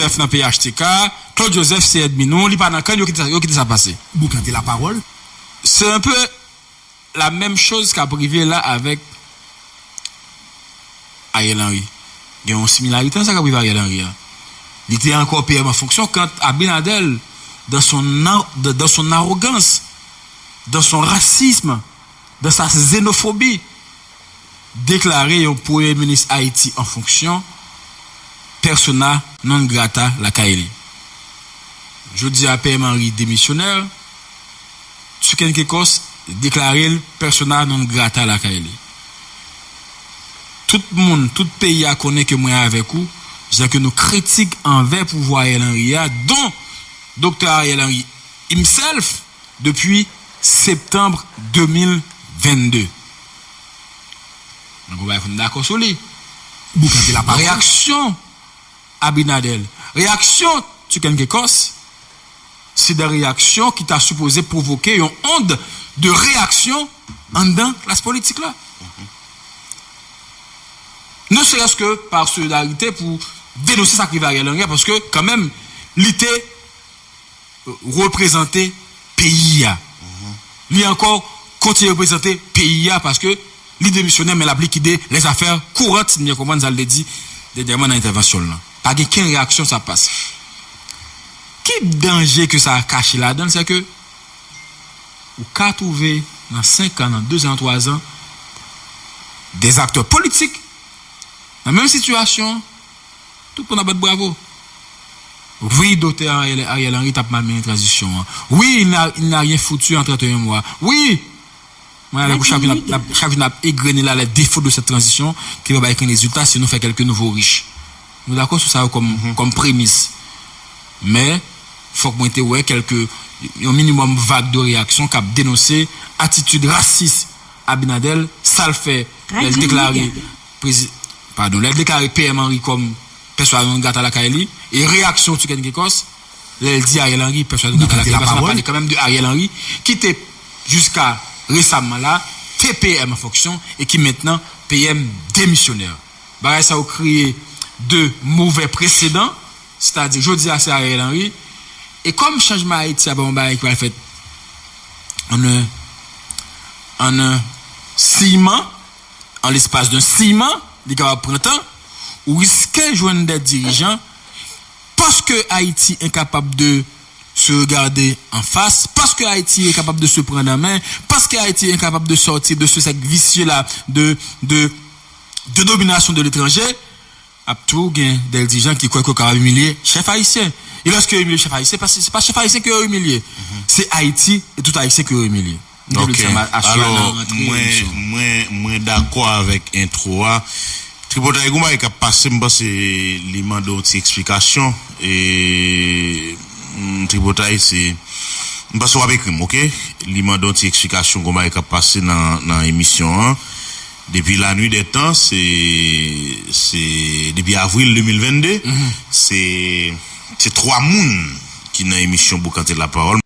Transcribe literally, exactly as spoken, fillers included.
Joseph nan P H T K, Claude Joseph se ènmi nou, li pa nan kan, yo kite sa, yo kite sa pase. Boukante lapawòl. Se un peu la menm choz k ap rive la avèk Ariel Henry. Gen yon similarite nan sa k ap rive Ariel Henry a. Li te ankò P M an fonksyon quand Abinader, dans son, a- dans son arogans, dans son rasism, dans sa xénophobie, deklare yon premye minis Ayiti an fonksyon, persona non grata lakay li. Jodi a, P M Henry demisyonè, Tuken Kekos deklare l persona non grata lakay li. Tout moun, tout peyi a konnen ke mwen avèk ou, jan ke nou kritik anvè pouvwa Ariel Henry a, dont Doktè Ariel Henry himself, depi septanm de mil vennde. Mwen gen bagay pou m dakò sou li. Boukante lapawòl. Reyaksyon Abinader, reyaksyon Tuken Kekos, se de reyaksyon ki ta sipoze pwovoke yon ond de reyaksyon anndan klas politik la. Ne serait-ce que par solidarité pou denonse sa k rive Ariel Henry a, paske kanmenm, li te reprezante peyi a. Li ankò kontinye reprezante peyi a paske li demisyone, men l ap likide lèzafè kouran, si m byen konprann sa l te di dènyèman nan entèvansyon l lan. Pa gen kenn reyaksyon sa pase. Ki danje ke sa kache ladan l, se ke ou ka twouve nan senk an, nan de zan, nan twa zan, dè aktè politik nan menm sitiyasyon, tout moun ap bat bravo. Wi, Doktè Ariel, Ariel Henry t ap malmennen tranzisyon an. Wi, il n'a, il n'a rien foutu en trente et un mois. Wi, mwen avèk ou chak jou n ap, n ap, chak jou n ap egrennen la les défauts de cette transition ki pa bay okenn rezilta, si nou fè kèlke nouvo rich. Nou dakò sou sa yo kòm, kòm premis. Men, fòk mwen te wè kèlke, yon minimòm vag de reyaksyon k ap denonse atitid rasis Abinader, sa l fè lè l deklare prezi-, padon, lè l deklare P M Henry kòm persona non grata lakay li, e reyaksyon Tuken Kekos, lè l di Ariel Henry persona non grata lakay li, paske n ap pale kanmenm de Ariel Henry, ki te jiska resaman la, te P M an fonksyon e ki mentnan P M demisyonè. Bagay sa yo kreye de movè presedan, sètadi jodi a se Ariel Henry, e kòm chanjman Ayiti a pa yon bagay ki pral fèt an un, an un siyman, an lespas d'un siyman, li kapab pran tan, ou riske jwenn de dirijan, paske Ayiti enkapab de se regarder en face, paske Ayiti enkapab de se prendre en main, paske Ayiti enkapab de sortir de ce cercle vicieux là de, de, de domination de l'étranger, ap toujou gen de dirijan ki kwè ke yo kapab imilye chèf ayisyen. E lòske yo imilye chèf ayisyen, paske se pa chèf ayisyen ke yo imilye, se Ayiti e tout Ayisyen ke yo imilye. M te vle di sa, m a- aswè a nan rantre emisyon. Mwen, mwen dakò avèk entwo a. Tripotay, gon bagay k ap pase, m panse li mande yon ti eksplikasyon. E, mm, Tripotay, se, m panse w ap ekri m, oke? Li mande yon ti eksplikasyon, gon bagay k ap pase nan, nan emisyon an. Depi la nuit des temps, se, se, depi avril de mil vennde, se, se twa moun ki nan emisyon Boukante Lapawòl.